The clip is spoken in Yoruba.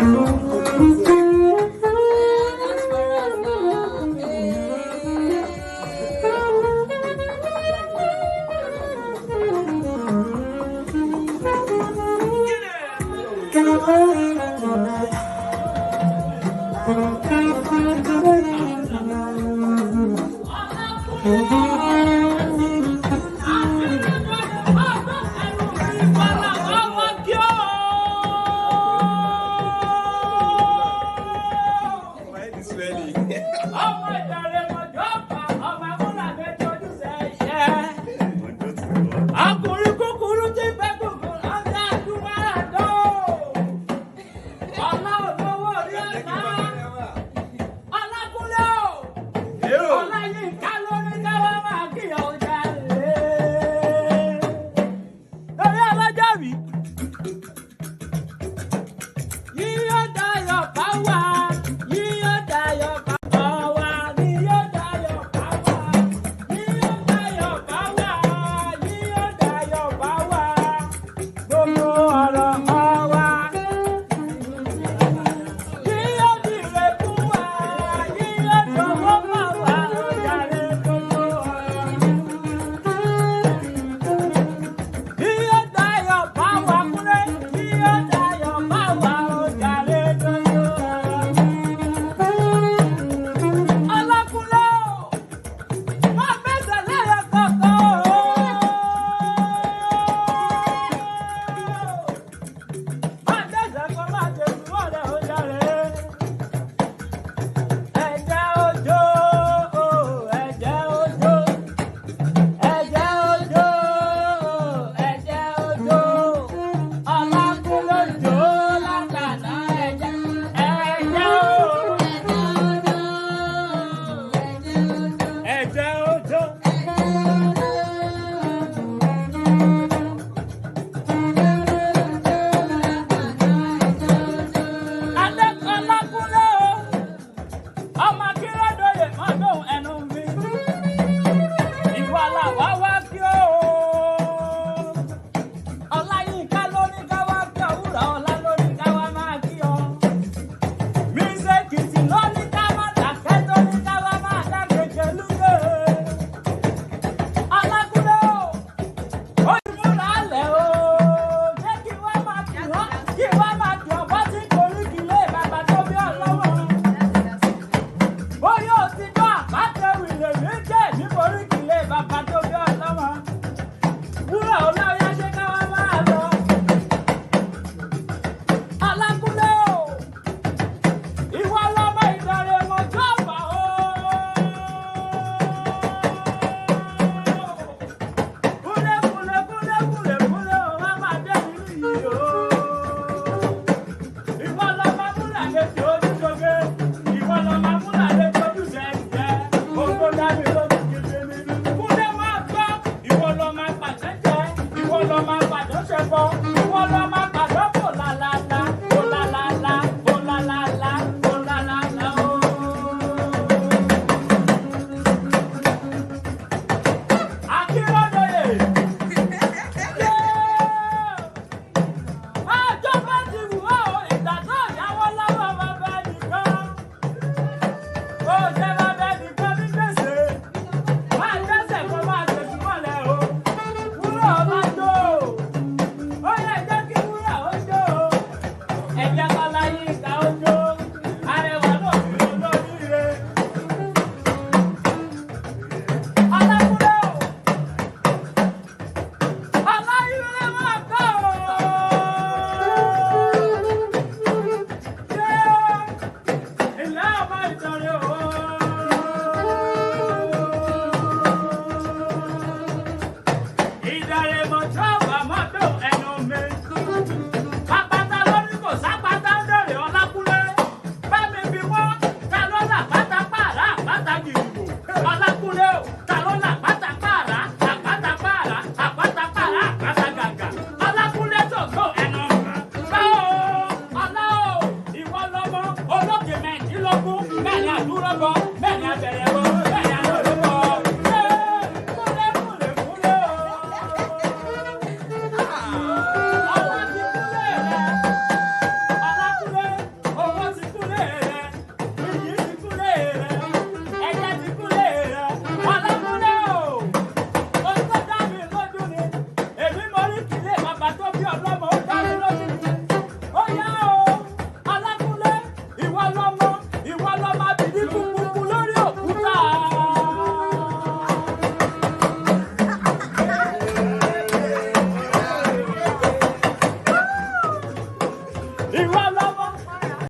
Dance for us now. Ọkùnrin kúkúrú tí bẹ́ gbogbo ọjà àdúrà ọlá olówó orí ọ̀la ọlákúnlé o ọláyínká lórí káwá máa kíyàn ọjà rè lórí ọlọ́jọ́ mi. Yíyó dayọ̀ bá wà, yíyó dayọ̀ bá wà, yíyó dayọ̀ bá wà, yíyó dayọ̀ bá wà, yíyó dayọ̀ bá wà, gbogbo ọ̀rọ̀ ọ̀wà. Yíyó dìre fún wa, yíyó dọ̀wọ́ bá wà, ó jàre gbogbo ọ̀rọ̀. Yíyó dayọ̀ bá wà kúrẹ́, yíyó dayọ̀ bá wà, ó jàre gbogbo ọ̀rọ̀. Ọlákúnlé o, má fẹsẹ̀ lẹ́yọ kọ̀ọ̀kan o. Má dẹ́sẹ̀ kó má tẹ̀sí wọ́lẹ̀ ó jàre. Ẹ̀jẹ̀ ojó o, ẹ̀jẹ̀ ojó. Ẹ̀jẹ̀ ojó o, ẹ̀jẹ̀ ojó. Ọlákúnlé jó látàná ẹ̀jẹ̀. Ẹ̀jẹ̀ o. Ẹ̀jẹ̀ ojó. Adékọlákúnlé o, ọmọ Akérèdọ́yè máa dóhùn ẹnu mi. Ìwà làwa wá kí o. Ọláyínká ló ní ká wá kí ọ, wúrà ọlá ló ní ká wá máa kí ọ. Mísèkìtì ló ní ká má dákẹ́ tó ní ká wá máa dá kékeré lúgẹ̀. Ọlákúnlé o, ó ti múra lẹ̀ o. Jẹ́ kí wá máa kí wọ́n, kí wá máa kí ọ bọ́ sí koríki lé bàbá tó bí ọlọ́wọ́. Bóyá o ti gbọ́ àbátẹ̀wì lèmi jẹ́ nítorí kìlẹ̀ bàbá tó bí ọlọ́wọ́. Wúrà ọláyá ṣé ká wá máa lọ. Alákúnlé o, ìwọ lọmọ ìdọ̀rẹ̀ mọ̀jọ́ ọ̀bà o. Kúlẹ̀ kúlẹ̀ kúlẹ̀ kúlẹ̀ kúlẹ̀ o, wá máa dé nínú yìí o. Ìwọ lọmọ múlàdé tí ojúṣoge, ìwọ lọmọ múlàdé tí ojúṣe ẹ̀jẹ̀, ògbó dábì lójú gidi ni. Kúlẹ̀ máa gbọ́, ìwọ lọmọ pàṣẹ jẹ, ìwọ lọmọ pàṣẹ ṣẹbọ, ìwọ lọmọ pàṣẹ kò lálálá, kò lálálá, kò lálálá, kò lálálá o. Akérèdọ́yè. Àjọ bá ti wù ọ́ o, ìgbà tó yáwó lọ́wọ́ bàbá nìkan. Ó jẹ́ bàbá nìkan ní gbèsè. Máa dẹ́sẹ̀ kó máa tẹ̀sí mọ́lẹ̀ o. Wúrà ọba jó o. Ó yẹ jẹ́ kí wúrà ó jó o. Ẹ̀jẹ̀ kọ́lá yìí ká ó jó. Arẹwà náà fi olóríire. Ọlákúnlé o. Aláyúré máa kọ́ o. Ṣé ilé ọmọ ìtọ́rẹ o? Ìdàrẹ̀mọ̀jọ́ bàmọ́dọ̀ ẹnu mi. Àpáta lórí kò sápáta ń dèrè Ọlákúnlé. Bá mi bí wọ́n, ta ló là pátá pààrà àpáta gìrìwò? Ọlákúnlé o, ta ló là pátá pààrà àpáta pààrà àpáta pààrà àpáta gàgà? Ọlákúnlé tòótọ́ ẹnu mi. Bá o, ọlá o, ìwọ lọmọ olókè mẹ́ẹ̀ẹ́dínlógún mẹ́rin àdúrógbọ̀n.